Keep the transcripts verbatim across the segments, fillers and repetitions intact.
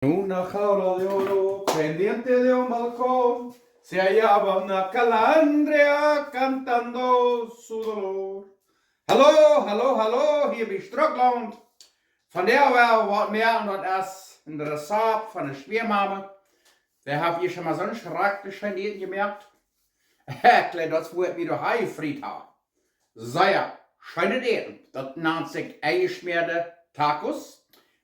Una jaula de oro pendiente de un balcón, se hallaba una calandria cantando su dolor. Hallo, hallo, hallo, hia bie Strucklaunt. Vondoag woa wie waut moaken, daut es een Rezept von de Schwieamame. Dee haft hia schon mol soon schrakjlich scheen Äten jemoakt. Ekj jleew, daut woat mie doch aunjefriet haben. Sea scheenet Äten. Daut nant sikj enjeschmäade Tacos.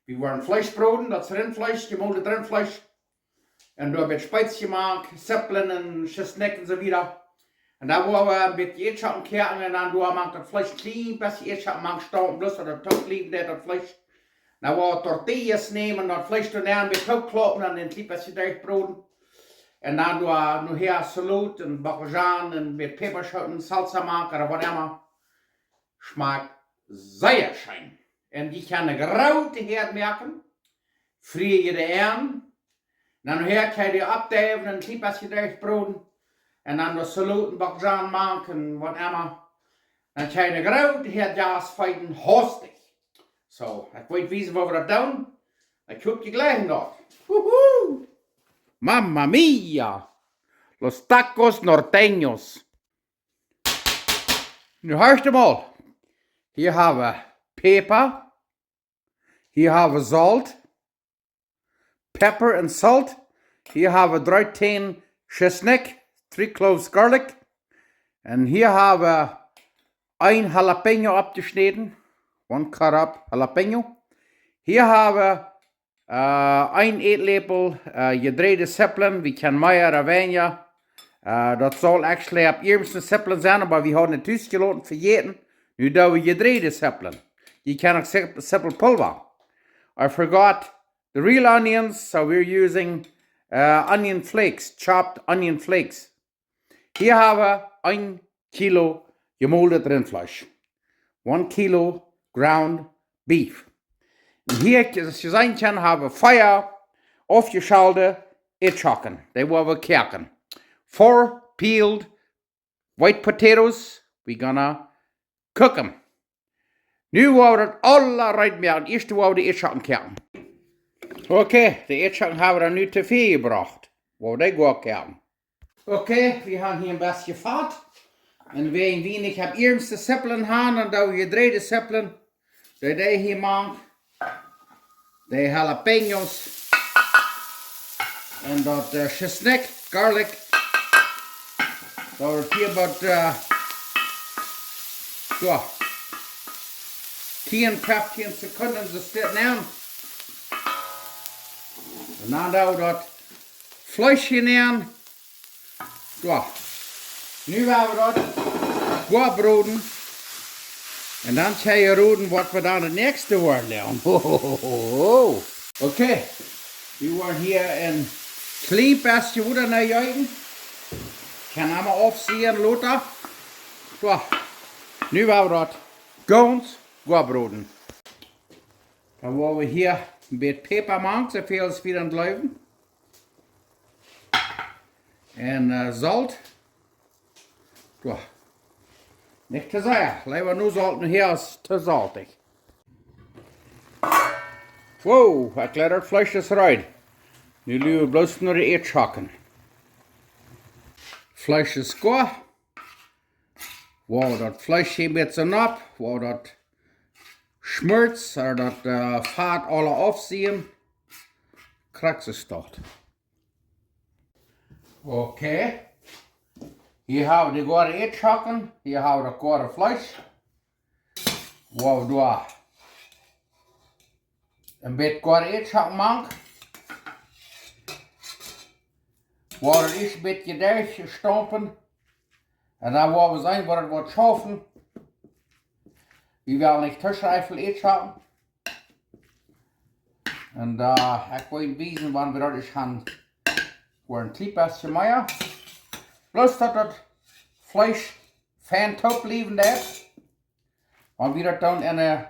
Wie woaren Fleesch broden, daut es Rintfleesch, jemoldet Rintfleesch. Un doa met Spezia jemoakt, Zippeln un Schisnikj un soo wieda. Un dan woa wie een bät Ätschocken koaken un dan doa moakt daut Fleesch een kjlien bät Ätschocken moakt, stonen, bloos daut daut toop bliewen deit, daut Fleesch. Dan woa wie Tortillas nämen, daut Fleesch doa nenn, met toop klaupen un een kjlien bät derchbroden. Un dan doa nohäa Saloot un Bockelzhonen un met Päpaschooten, Salsa moaken ooda waut emma. Schmakjt sea scheen. Un jie kjennen groote Häad moaken. Frie jie dee aun. Dan nohäa kjenn jie dee oppdeiwen un een kjlien bät derchbroden. Un dan doa Saloot un Bockelzhonen moaken, waut emma. Dan kjenn jie groote Häad Jast feeden, hastich. Soo, ekj woa junt wiesen, woo wie daut doonen. Ekj hop, jie jlikjen daut. Wuhu! Mamma mia! Los tacos norteños. Nu horcht mol. Hia hab wie Päpa. Hia hab wie Solt. Pepper and salt. Hia hab wie dreetieen Schisnikj, three cloves garlic. Un hia hab wie een jalapeño oppjeschnäden. One cut up jalapeño. Hia hab wie, äh, een Ätläpel, äh, jedräajde Zippeln. Wie kjennen mea ooda weinja. Äh, daut saul actually opp ieeschte Zippeln sennen, oba wie hauden et tus jeloten, vejäten. Nu doo wie jedräajde Zippeln. Jie kjennen uk Zip-, Zippelpulva. I forgot the real onions, so we're using, uh, onion flakes, chopped onion flakes. Hia hab wie een Kilo jemoldet Rintfleesch. One kilo ground beef. Un hia, aus jie seenen kjennen, hab wie vea aufjeschälde Ätschocken. Dee woa wie koaken. Four peeled white potatoes, we gonna cook 'em. Nu woa wie daut aula reed moaken. Ieescht woa wie de Ätschocken koaken. Okay, de Ätschocken hab wie dan nu to Fia jebrocht. Woa wie dee goa koaken. Okay, wie haben hia een bät Fat. Un wan wie nich opp ieeschte Zippeln haben, dan doo wie jedräajde Zippeln. Dee, dee hia mank. De jalapeños. Un daut, äh, Schisnikj, garlic. Daut woat hia waut, äh, soo. Tieen, feftieen Sekunden, soo steit nu. Un dan doo wie daut Fleesch hia nenn. Soo. Nu woa wie daut goa broden. Un dan kjenn jie roden, waut wie dan daut näakjste woaren doonen. Ho, ho, ho, ho, ho. Okay. Wie woaren hia een kjlien bät Wota nenjeeten. Kaun emma aufseenen, lota. Soo. Nu woa wie daut gaunz goa broden. Dan woa wie hia een bät Päpa mank, soo väl aus wie dan jleewen. Un, äh, Solt. Soo. Nich to sea. Leewa nu Solt, nu hia es to soltich. Wow, ekj jleew daut Fleesch es reed. Nu läwen wie bloos noch de Ätschocken. Fleesch es goa. Wow, daut Fleesch hia met soo nopp. Wow, daut schmort, ooda daut, äh, Fat aula aufseenen. Krakjt soo steit. Okay. Hia hab wie de goade Ätschocken. Hia hab wie daut goade Fleesch. Woa wie doa een bät goade Ätschocken mank. Woa wie daut ieescht een bät derchstompen. Un dan woa wie seenen, waut et woat schaufen. Wie wellen nich to sea väl Ätschocken. Un, äh, ekj woa junt wiesen, wan wie daut ieescht haben, woaren kjlien bät mea. Bloos daut daut Fleesch fein toop bliewen deit. Wan wie daut dan en de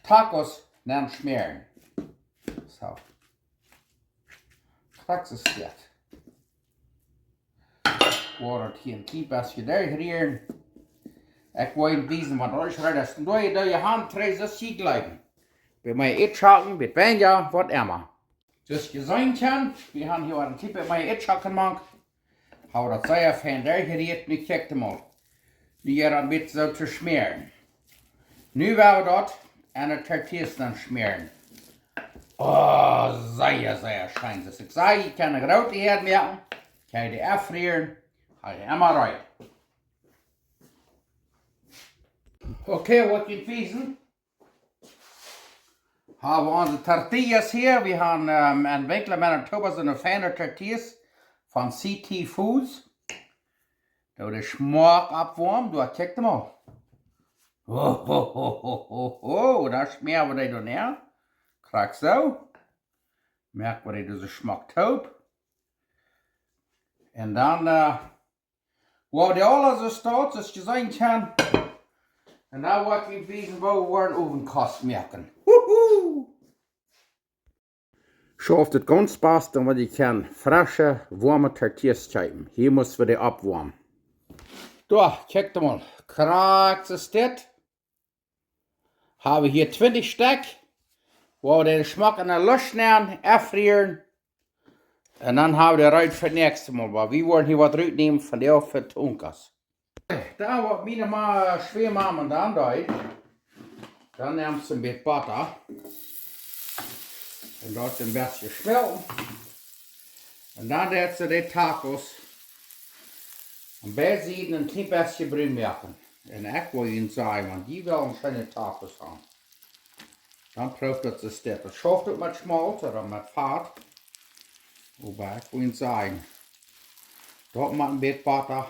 Tacos nenschmäaren. Soo. Krakjt soo steit. Woa daut hia een kjlien bät derchrieren. Ekj woa junt wiesen, waut daut es. Daut es een dooje, dooje Haunt, dree, soo aus jie jleewen. Bie mie Ätschocken, bie Benja, waut emma. Soo aus jie seenen kjennen, wie haben hia een Tipp met mien Itschocken mank. Hab daut sea fein derchjerieet, nu kjikjt mol. Nu hia een bät soo to schmäaren. Nu woa wie daut aun de Tortillas dan schmäaren. Oh, sea, sea scheen. Soo aus ekj säd, jie kjennen groote Häad moaken, kjenn jie dee aunfrieren, hab jie emma reed. Okay, waut jie wiesen. Haben wie onse Tortillas hia. Wie haben, ähm, en Winkler, Manitoba, soone feine Tortillas von C T Foods. Doa de Schmock oppwoamen, doa kjikjt mol. Ho, ho, ho, ho, ho, ho. Dan schmäa wie dee doa näa. Krakjt soo. Moak wie dee soo schmock toop. Un dan, äh, woa wie dee aula soo stoakj, soo aus jie seenen kjennen. Un dan woa ekj junt wiesen, woo wie woaren Owenkost moaken. Wuhu! Schauft daut gaunz baste, wan jie kjennen fresche, woame Tortillas kjeepen. Hia mott wie dee oppwoamen. Doa, kjikjt mol. Krakjt soo es dit. Haben wie hia twintich Stekj. Woa wie dee schmock enne Lusch nämen, aunfrieren. Un dan haben wie dee reed fa daut näakjste Mol. Oba wie woaren hia waut rutnämen von dee fa Tacos. Dan waut miene Ma-, Schwiegamma dan deed. Dan nemt see een bät Botta. Un daut een bät schmelten. Un dan deed see de Tacos aun beid Sieden een kjlien bät brun moaken. Un ekj well junt sajen, wan jie wellen scheene Tacos haben, dan prooft daut soo aus dit. Daut schauft uk met Schmolt ooda met Fat. Oba ekj well junt sajen, daut met een bät Botta.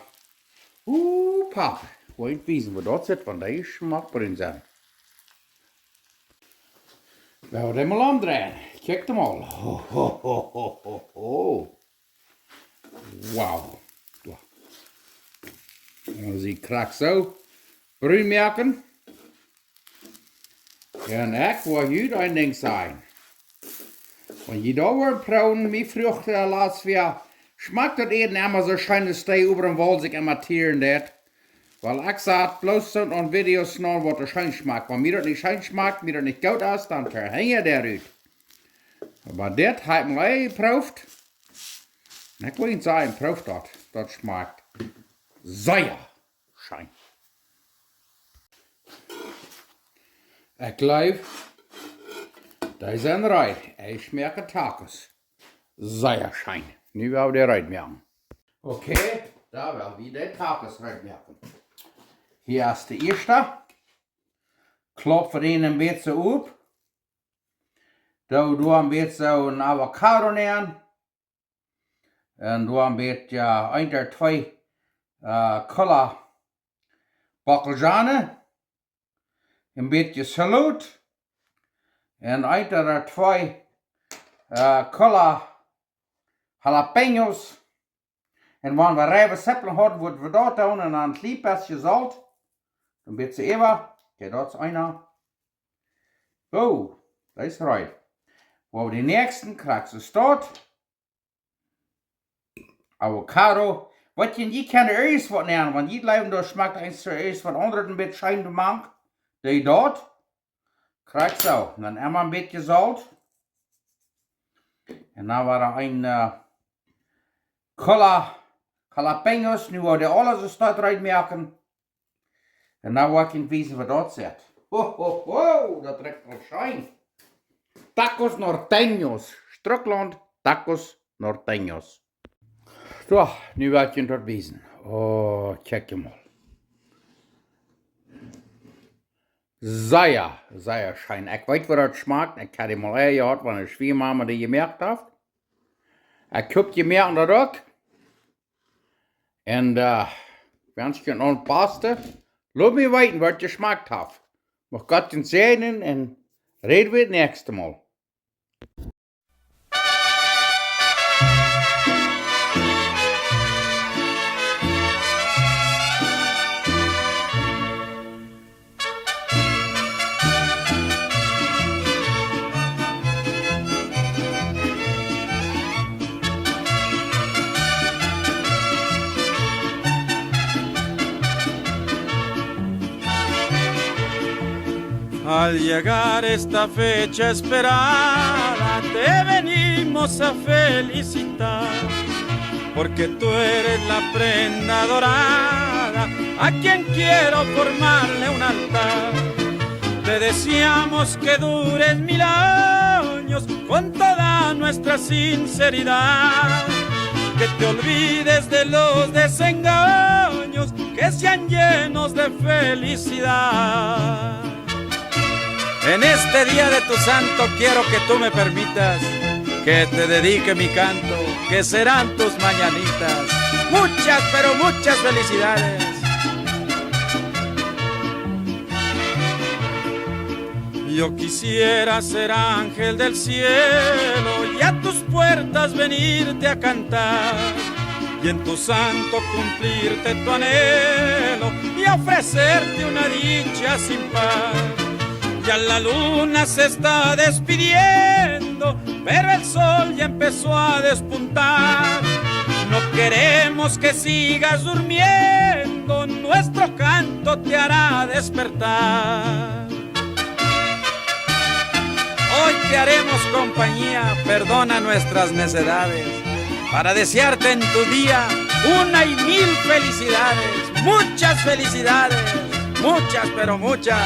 Oeh, Pap, ekj well junt wiesen, woo daut sitt, wan dee schmock brun sent. Woa wie dee mol omdreien. Kjikjt mol. Ho, ho, ho, ho, ho, ho. Wow. Soo. Un dan see jie krakjt soo. Brun moaken. Un ekj well junt een Dinkj sajen. Wan jie daut woaren proowen, mie fruach, äh, latst wäa, schmakjt daut Äten emma soo scheen aus dee äwa em Wal sikj emma tieren deit? Well, ekj sat bloos soo aun Videos no, waut daut scheen schmakjt. Wan mie daut nich scheen schmakjt, mie daut nich goot es, dan verhenj ekj daut rut. Oba dit hab ekj mol jeprooft. Un ekj well junt sajen, prooft daut. Daut schmakjt sea scheen. Ekj jleew, dee sent reed. Ekj schmakj Tacos. Sea scheen. Nu woa wie dee reed moaken. Okay, dan woa wie de Tacos reed moaken. Hia es de ieeschta. Klop wie dän een bät opp. Doo, doo een bät een Avocado nämen. Un doo een bät, jo, een ooda twee, äh, Kola Bockelzwiebeln. Een bät Selot. Un een ooda twee, äh, Kola Jalapeños. Un wan wie reiwe Zippel hauden, wudden wie daut doonen un dan een kjlien bät Solt. Een bät äwa. Okay, daut es eena. Oh, daut es reed. Woa wie dän näakjsten krakjt soo stoakj. Avocado. Waut jie, jie kjennen irjent waut nämen, wan jie jleewen, daut schmakjt eent irjent waut aundret een bät scheen mank. Dee daut. Krakjt soo. Un dan emma een bät Solt. Un dan woa wie een, äh, Kola Jalapeños, nu woa wie dee aule soo stoakj reed moaken. Un dan woa ekj junt wiesen, woo daut sitt. Ho, ho, ho, daut rikjt aul scheen. Tacos norteños. Strucklaunt, tacos norteños. Soo, nu woa ekj junt daut wiesen. Oh, kjikjt mol. Sea, sea scheen. Ekj weet, woo daut schmakjt. Ekj hab dee mol ea jehaut, wan miene Schwiegamma dee jemoakt haft. Ekj hab jemoakt daut uk. Un, äh, ekj wensch junt aule daut Baste. Lot mie weeten, woo et jeschmakt haft. Mucht Gott junt säajnen un räd wie daut näakjste Mol. Al llegar esta fecha esperada, te venimos a felicitar, porque tú eres la prenda dorada a quien quiero formarle un altar. Te deseamos que dures mil años con toda nuestra sinceridad, que te olvides de los desengaños, que sean llenos de felicidad. En este día de tu santo quiero que tú me permitas que te dedique mi canto, que serán tus mañanitas. Muchas, pero muchas felicidades. Yo quisiera ser ángel del cielo y a tus puertas venirte a cantar, y en tu santo cumplirte tu anhelo y ofrecerte una dicha sin par. Ya la luna se está despidiendo, pero el sol ya empezó a despuntar. No queremos que sigas durmiendo, nuestro canto te hará despertar. Hoy te haremos compañía, perdona nuestras necedades, para desearte en tu día una y mil felicidades, muchas felicidades, muchas, pero muchas.